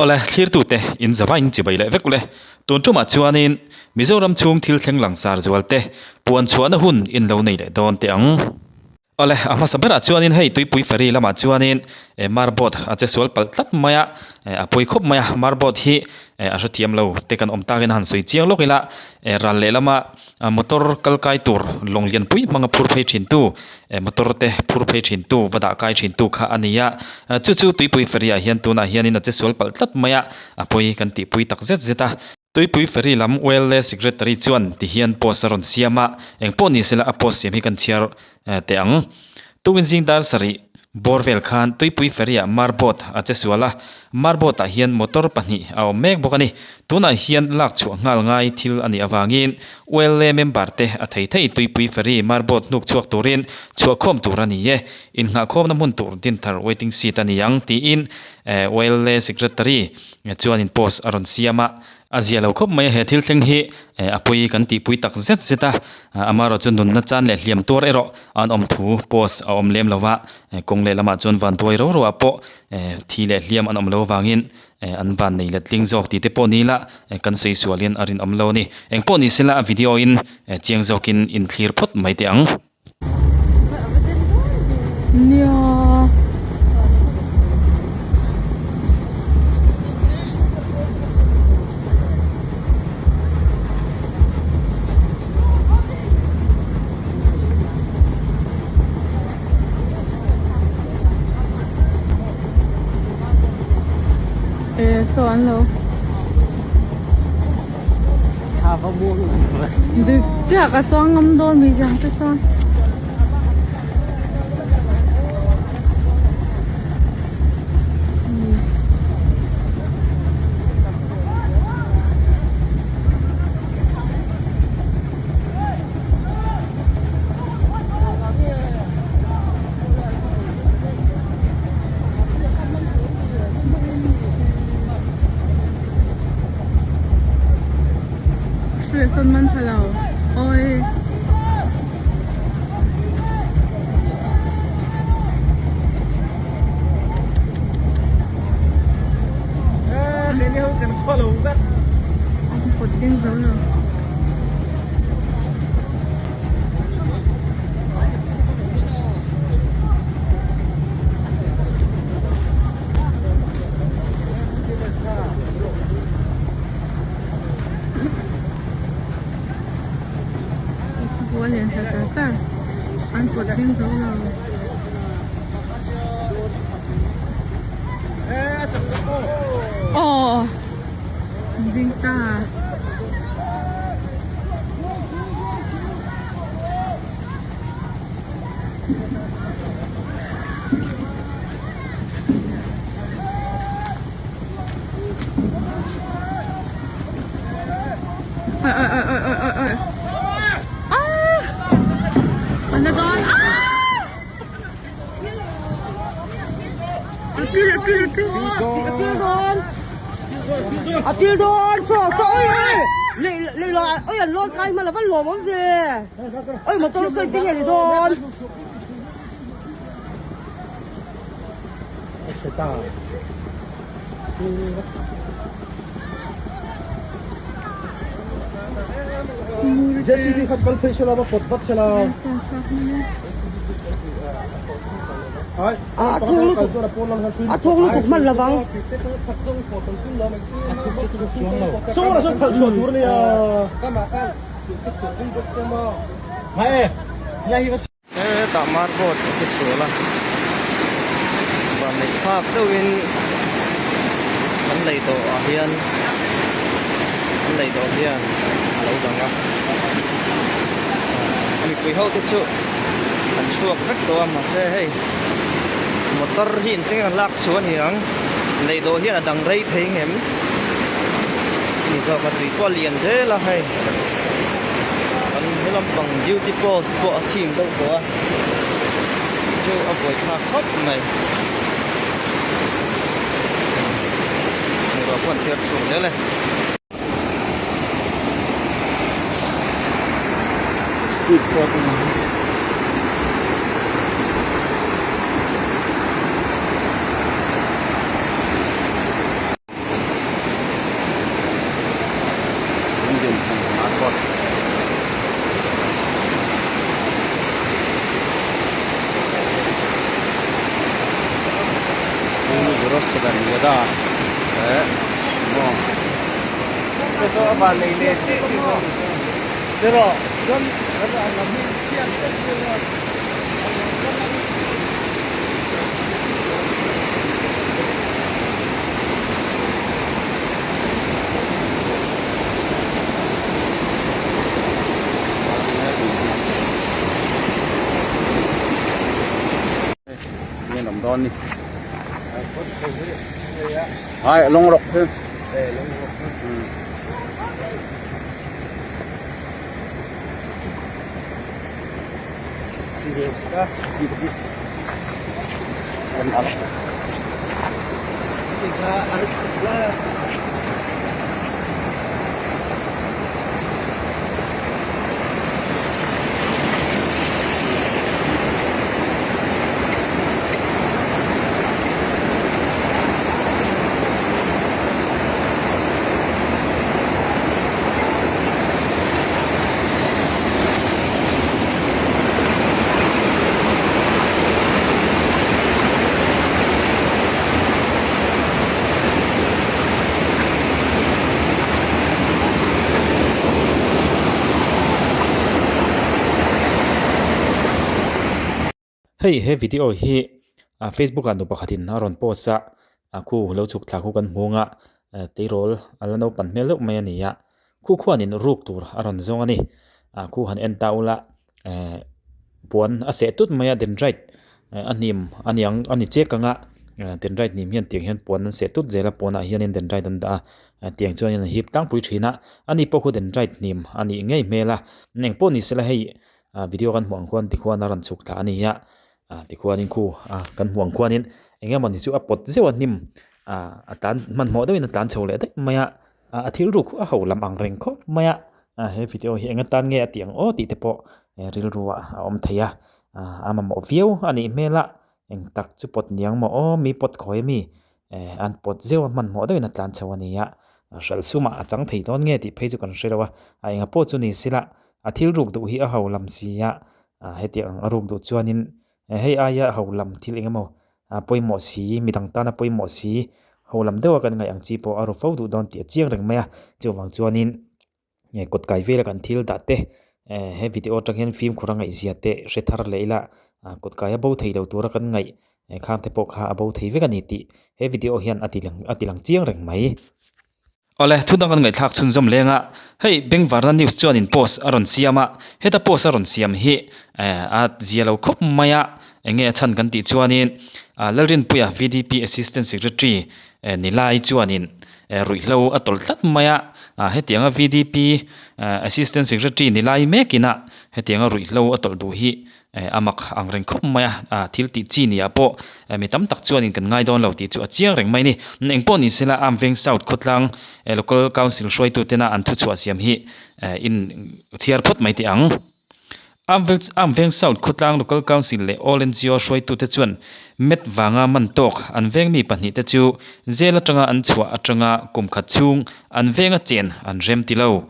Awle, thlirtute in zavain chibai leh vek ule. Tun tumah chuanin Mizoram chhung thil thleng langsar zual te puan chhuahna hun in lo nei leh dawn teh ang. Awle, a hmasa berah chuanin hei tuipui ferry lamah chuanin marbot a che sual palh tlat mai a, a pawi khawp mai a, marbot hi a hrethiam lo te kan awm takin a han sawi chiang lawk ila, ral lehlam a motor kal kai tur lawng lianpui hmanga phur phei thin tu, motor te phur phei thin tu va dah kai thin tu kha a ni a, chu chu tuipui ferry ah hian tunah hianin a che sual palh tlat mai a, a pawi kan tihpui tak zet zet a. Tuipui ferry lam OLA Secretary chuan ti hian post a rawn siam a, engpawh ni sela a post siam hi kan chhiar teh ang. Tukin zing dar sarih bawr vel khan Tuipui ferry ah marboat a che sual a, marboat ah hian motor pahnih a awm mek bawk a ni. Tunah hian lak chhuah nghal ngai thil a nih avangin OLA member te a thei thei Tuipui ferry marboat hnuk chhuak turin chhuahkhawm tur a ni e. Innghahkhawmna hmun tur dinthar waiting seat a ni ang tiin OLA Secretary Chuanin post a rawn siam a, a zia lo khawp mai a, he thil thleng hi a pawi kan tihpui tak zet zet a, amaherawh chu nunna chan leh hliam tuar erawh an awm thu post a awm lem lo va, kawng leh lamah chuan van tuai ro ro ah pawh thi leh hliam an awm lo avangin an van nei let tling zawk tih te pawh ni ila kan sawi sualin a rinawm lo a ni. Engpawh ni sela a video in chiang zawkin inthlir phawt mai teh ang. Saw an lo Dik chiah ka chuang ngam dawn mi chiang te chuan. Hriat sawn man tha lo awi. An pawt ding zo lo. Bual lian tha char char an pawt ding zo lo. Aw ding ta. Oi oi oi oi oi oi oi Ah! An na dawn Ah! A pil a pil a pil a pil dawn A pil dawn saw saw oi oi lei lei la oi an lawn kai hman a van lawm awm ve oi motor sawi te nge ni dawn. JCB khat kal phei sela va pawt vat sela. A thawng lutuk a thawng lutuk hman lovang. Chungah chuan khalh chhuah tur a nia. Hetah marboard a che sual a, van neih thlak deuhin an lei dawh ah hian an lei dawh hian a lo dang a, a mipui ho te chu an chhuak vek tawh a mahse hei motor hi engtin nge an lak chhuah a ni ang lei dawh hian a dang rei thei ngem ni zawk a tui pawh a lian zel a hei. Kan he lampang duty post pawh a chim deuh tawh a chu a buaithlak khawp mai bungrua pawh an thiar chhuak zel e. Speed pawh a ni. Hei he video hi ah facebook ah nu pakhatin a rawn post a a khu lo chhuk thla khu kan hmu ang a tleirawl a la naupan hmel deuh mai a ni a khu khuanin ruk tur a rawn zawng a ni ah khu han en ta ula eh puan a seh tut mai a dendrite a hnim a niang a ni chiak ang a dendrite hnim hian tiang hian puan an seh tut zel a puanah hianin dendrite an dah a tiang chuanin an hip tlangpui thin a ani pawh khu dendrite hnim a nih ngei hmel a engpawh ni sela hei ah video kan hmuh ang khuan tikhuan a rawn chhuk thla a ni a ah tikhuanin khu ah kan hmuh ang khuanin eng emawni chu a pawt zeuh a hnim ah a tlan hmanhmawh deuhin a tlan chho leh daih mai a ah a thil ruk a ho lam ang reng khawp mai a ah he video hi eng atan nge a tih ang aw tih te pawh rilru ah a awm thei a ah a mamawh viau a nih hmel a eng tak chu pawt niang maw aw mi pawt khawi ami eh an pawt zeuh a hmanhmawh deuhin a tlan chho a ni a hralh sumah a chang thei dawn nge tih phei chu kan hre lo a a enga pawh chu ni sila a thil ruk duh hi a ho lam si a ah hetiang ang a ruk duh chuanin hei aia ho lam thil eng emaw a pawimawh si midang tana pawimawh si ho lam deuh a kan ngaih ang chi pawh a ru fo duh dawn tih a chiang reng mai a chuvang chuanin. nge kawt kai vela kan thil dah te eh he video atang hian fimkhur a ngaihzia te hre thar leh ila ah kawt kai a bo thei lo tura kan ngaih eh khang te pawh kha a bo thei vek a ni tih he video hian a ti lang a ti lang chiang reng mai. Awle thu dang kan ngaihthlak chhunzawm leng a hei Bengvarna news chuanin post a rawn siam a heta post a rawn siam hi eh a zia lo khawp mai a eng nge a chhan kan tih chuanin ah Lalrinpuia V_D_P assistant secretary eh Nilai chuanin Ruihhlo a tawlh tlat mai a, hetianga VDP Assistant Secretary ni lai mekin a hetianga ruihhlo a tawlh duh hi a mak ang reng khawp mai a, thil tih chi ni ah pawh mi tam tak chuanin kan ngai dawn lo tih chu a chiang reng mai a ni. Engpawh ni sela Amveng South khawtlang Local Council hruaitutena an thuchhuah siam hi in chhiar phawt mai teh ang. Amveng South khawtlang Local Council leh All NGO hruaitute chuan Met vanga man tawk an veng mi pahnihte chu jail atanga an chhuah atanga kum khat chhung an venga chen an rem ti lo.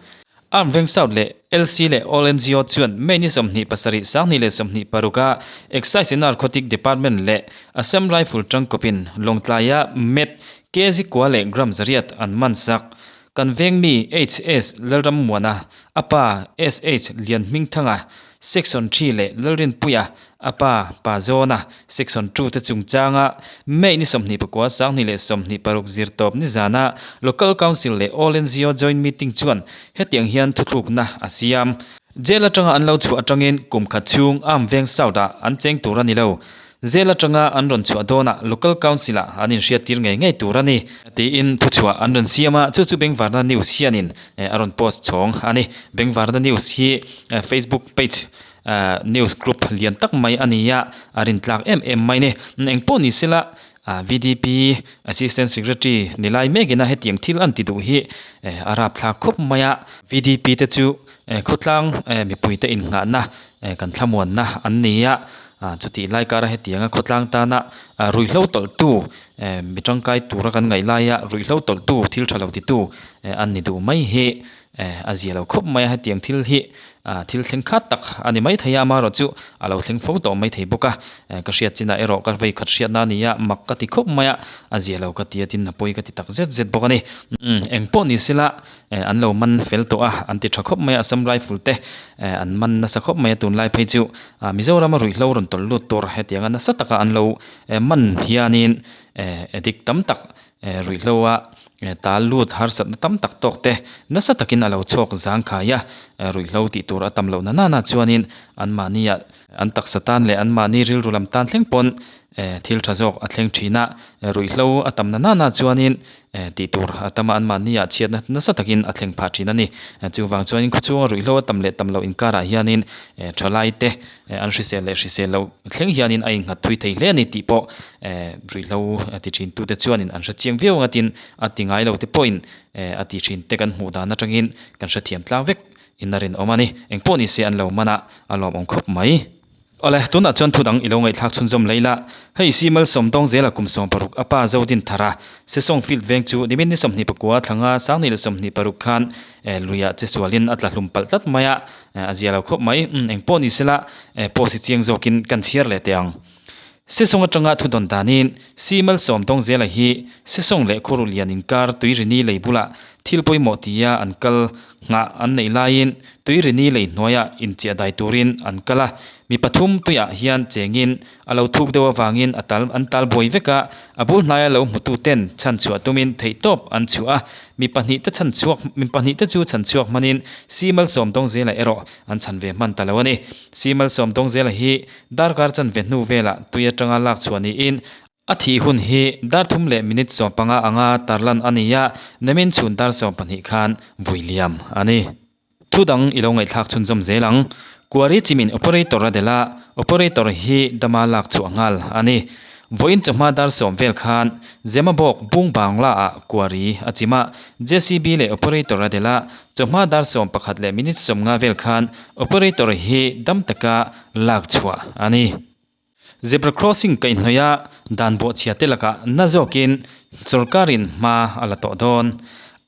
Amveng South leh LC leh All NGO chuan May ni 27 2026 a Excise and Narcotic Department leh Assam Rifle tangkawpin Lawngtlaia Met kg kua leh gram zariat an man sak. Kan veng mi HS Lalrammuana, a pa SH Lianhmingthanga, Section 3 leh Lalrinpuia, a pa Pa Zawna, Section 2 te chungchanga May ni 24 2026 zirtawp nizana Local Council leh All NGO Joint Meeting chuan hetiang hian thuthlukna a siam. Jail atanga an lo chhuah atangin kum khat chhung Amveng South-ah an cheng tur a ni lo. Zel atanga an rawn chhuah dawnah Local Council-ah an inhriattir ngei ngei tur a ni, tiin thuchhuah an rawn siam a, chu chu Bengvarna News hianin a rawn post chhawng a ni. Bengvarna News hi Facebook page news group lian tak mai a ni a, a rintlak em em mai a ni. Engpawh ni sela VDP Assistant Secretary ni lai mekina hetiang thil an ti duh hi a rapthlak khawp mai a, VDP te chu khawtlang mipuite innghahna kan thlamuanna an ni a. Chutih lai kara hetianga khawtlang tana ruihhlo tawlhtu mi tangkai tura kan ngaih laia ruihhlo tawlhtu thil tha lo titu an ni duh mai hi a zia lo khawp mai a. Hetiang thil hi Thil thleng khat tak a ni maithei a, amaherawhchu a lo thleng fo tawh maithei bawk a. Ka hriat chinah erawh ka vei khat hriatna a ni a, mak ka ti khawp mai a, a zia lo ka ti a, tin a pawi ka ti tak zet zet bawk a ni. Eng pawh ni sela an lo man fel tawh a, an ti tha khawp mai a, Assam Rifle te an man nasa khawp mai a, tunlai phei chu Mizorama ruihhlo rawn tawlh lut tur hetianga nasa taka an lo man hianin addict tam tak Ruihhlo a tal lut harsatna tam tak tawk te nasa takin a lo chhuak zangkhai a, ruihhlo tih tur a tam loh na nana chuanin anmahnia an taksa tan leh anmahni rilru lam tan thleng pawn thil tha zawk a thleng thin a, ruihhlo a tam na nana chuanin tih tur a tam a, anmahnia chhiatna nasa takin a thleng phah thin a ni. Chuvang chuanin khawchhunga ruihhlo a tam leh tam loh inkarah hianin thalai te an hrisel leh hrisel loh thleng hianin a innghat thui thei hle a ni tih pawh ruihhlo ti thin tute chuanin an hre chiang viau ang a tin a ti ngai lo te pawhin a ti thin te kan hmuh dan atangin kan hrethiam tlang vek in a rinawm a ni. Engpawh ni se an lo man a, a lawmawm khawp mai. Awle, tunah chuan thu dang i lo ngaihthlak chhunzawm lei la. Hei si Malsawm dawng zela kum 16 a pa Zodin Thara, Sesawng Field veng chu nimin ni 24 thlanga 2026 khan luiah che sualin a tla hlum palh tlat mai a, A zia lo khawp mai. Umm eng pawh ni sela post hi chiang zawkin kan chhiar leh teh ang. Sesawng atanga thu dawn danin Si Malsawm Dawngzela hi Sesawng leh Khuru lian inkar Tuirini lei bulah thil pawimawh tia an kal nghah an neih laiin Tuirini lei hnuaiah inchiah dai turin an kal a. Mi pathum tuiah hian chengin A lo thuk deuh avangin a tal an tal buai vek a, a bul hnaia lo hmututen chhan chhuah tumin theihtawp an chhuah a, mi pahnih te chhan chhuak mi pahnih te chu chhan chhuak hmanin Si Malsawm Dawngzela erawh an chhan ve hman ta lo a ni. Si Malsawm Dawngzela hi darkar chanve hnu velah tui atanga lak chhuah niin a thih hun hi dar thum leh minute 15 anga tarlan a ni a, namin chhun dar 12 khan vui liam a ni. Thu dang i lo ngaihthlak chhunzawm zel ang. Kuari chimin operator a delh a, operator hi dama lak chhuah nghal a ni. Vawiin chawhma dar sawm vel khan Zemabawk Bung Bangla ah kuari a chim a, JCB leh operator a delh a, chawhma dar 11 leh minute 50 vel khan operator hi dam taka lak chhuah a ni. Zebra crossing kaihhnawih a dan bawhchhia te lakah na zawkin sorkarin hma a la tawh dawn.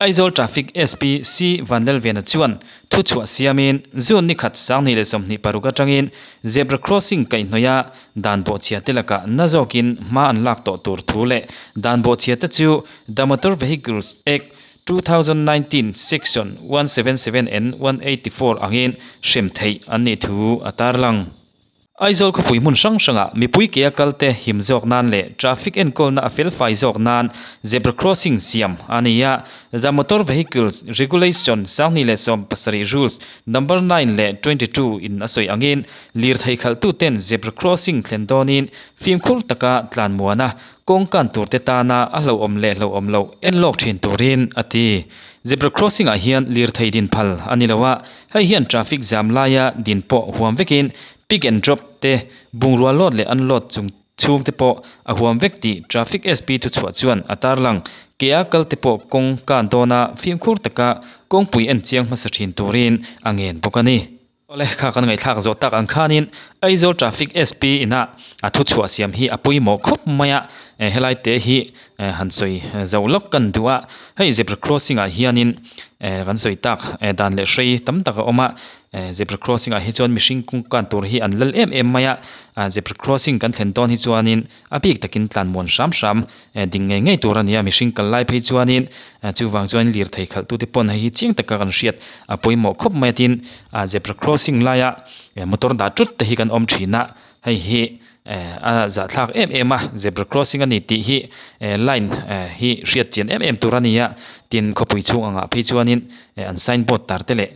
Aizawl Traffic SP C Vanlalvena chuan thuchhuah siamin June ni khat 2026 atangin zebra crossing kaihhnawih a dan bawhchhia te lakah na zawkin hma an lak tawh tur thu leh dan bawhchhia te chu The Motor Vehicles Act 2019 Section 177 and 184 angin hrem theih an nih thu a tarlang. Aizawl khawpui hmun hrang hrangah mipui ke a kalte him zawk nan leh traffic enkawlna a felfai zawk nan zebra crossing siam a ni a. The Motor Vehicles Regulation 2017 Rules Number 9 leh 22 in a sawi angin lirthei khalhtuten zebra crossing thlen dawnin fimkhur taka tlan muan a, kawng kan turte tana a hlauhawm leh hlauhawm loh en lawk thin turin a ti. Zebra crossing ah hian lirthei din phal a ni lo a, Hei hian traffic jam laia din pawh huam vekin pick and drop te, bungrua load leh unload chung chhung te pawh a huam vek tih traffic SP thuchhuah chuan a tarlang. Ke a kal te pawh kawng kan dawna fimkhur taka kawngpui en chiang hmasa thin turin a ngen bawk a ni. Awle, kha kan ngaihthlak zawh tak ang khanin Aizawl Traffic SP ina a thuchhuah siam hi a pawimawh khawp mai a, helai te hi han sawi zo lawk kan duh a, hei zebra crossing ah hianin kan sawi tak dan leh hrei tam tak a awm a, zebra crossing ah hi chuan mihring kawng kan tur hi an lal em em mai a, zebra crossing kan thlen dawn hi chuanin a bik takin tlan muan hram hram ding ngei ngei tur a ni a, mihring kal lai phei chuanin chuvang chuan lirthei khalh tute pawn hei hi chiang taka kan hriat a pawimawh khawp mai a tin zebra crossing laia motor dah tut te hi kan awm thin a, hei hi. A zahthlak em em a, zebra crossing a ni tih hi line hi hriat chian em em tur a ni a, tin khawpui chhung angah phei chuanin an sign board tar te leh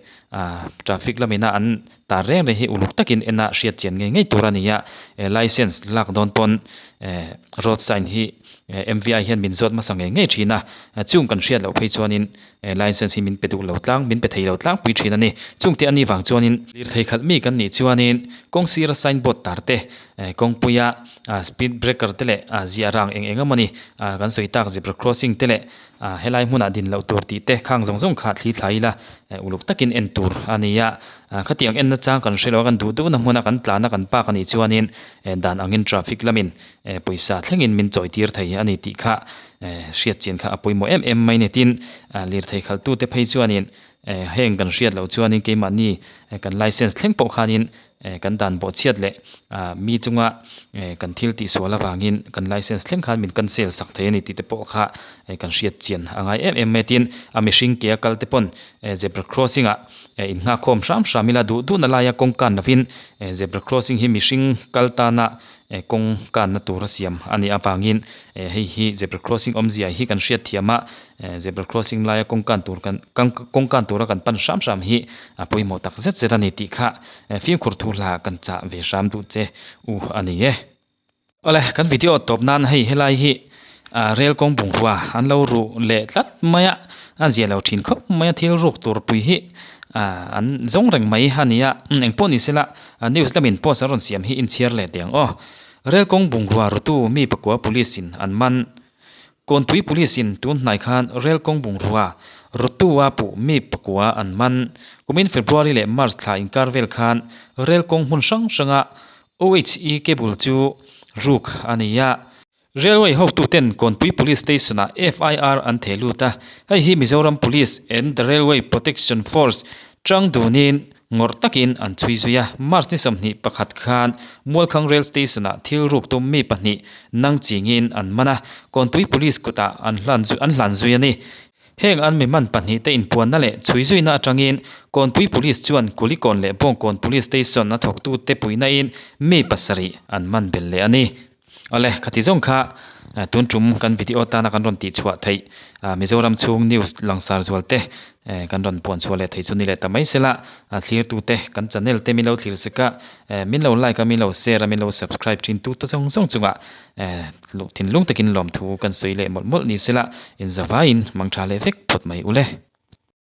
traffic lamina an tar reng reng hi uluk takin en a hriat chian ngei ngei tur a ni a, license lak dawn pawn road sign hi M_V_I hian min zawt hmasa ngei ngei thin a, chung kan hriat loh phei chuanin License hi min pe duh lo tlang, min pe thei lo tlangpui thin a ni. Chungte a ni vang chuanin lirthei khalh mi kan nih chuanin kawng sira signboard tar te, kawngpuia speed breaker te leh ziah rang eng eng emaw ni kan sawi tak zebra crossing te leh helai hmunah din loh tur tih te khang zawng zawng kha thli thlai. ila uluk takin en tur a ni a. Khatiang en nachang kan hre lo a, kan duh duhna hmuna kan tlana kan park a nih chuanin dan angin traffic lamin pawisa thlengin min chawi tir thei a ni tih kha hriat chian kha a pawimawh em em mai a ni. Tin, lirthei khalhtute phei chuanin heng kan hriat loh chuanin keimahni kan license thleng pawh khanin Kan dan bawhchhiat leh mi chunga kan thil tihsual avangin kan license thleng khan min cancel sak thei a ni tih te pawh kha kan hriat chian a ngai em em mai a. Tin, a mihring ke a kal te pawn zebra crossing ah innghakkhawm hram hram ila duh duhna laia kawng kan lovin zebra crossing hi mihring kal tana kawng kanna tura siam a nih avangin hei hi zebra crossing awmzia hi kan hriat thiam a, zebra crossing laia kawng kan tur kan kawng kan tura kan pan hram hram hi a pawimawh tak zet zet a ni tih kha fimkhur thu hla kan chah ve hram duh che u a ni e. Awle, kan video tawp nan hei helai hi rel kawng bungrua an lo ruh leh tlat mai a, a zia lo thin khawp mai a thil ruk tur pui hi an zawng reng mai a ni a, engpawh ni sela News lamin post an rawn siam hi inchhiar leh teh ang aw. Rel kawng bungrua rutu mi pakua police in an man. Kawnpui police in tun hnai khan rel kawng bungrua rutu a puh mi pakua an man. Kumin February leh March thla inkar vel khan rel kawng hmun hrang hranga OHE cable chu ruk a ni a. Railway hotuten Kawnpui Police Station-ah FIR an theh lut a, hei hi Mizoram Police and the Railway Protection Force tang dunin ngawrh takin an chhui zui a. March ni 21 khan Mualkhang Rail Station-ah thil ruk tum mi pahnih nang chingin an man a, Kawnpui Police kutah an hlan an hlan zui a ni. Heng an mi man pahnihte inpuanna leh chhui zuina atangin Kawnpui Police chuan Kulikawn leh Bawngkawn Police Station a thawktute puihnain mi pasarih an man belh leh a ni. Awle, khati zawng kha tun tum kan video tana kan rawn tihchhuah theih Mizoram chhung news langsar zual te kan rawn puan chhuah leh theih chu ni leh ta mai sela, thlirtute kan channel te min lo thlir sek a, min lo like a, min lo share a, min lo subscribe thin tu te zawng zawng chungah thinlung takin lawmthu kan sawi leh mawlh mawlh ni sela, inzavaiin mangtha leh vek phawt mai ule.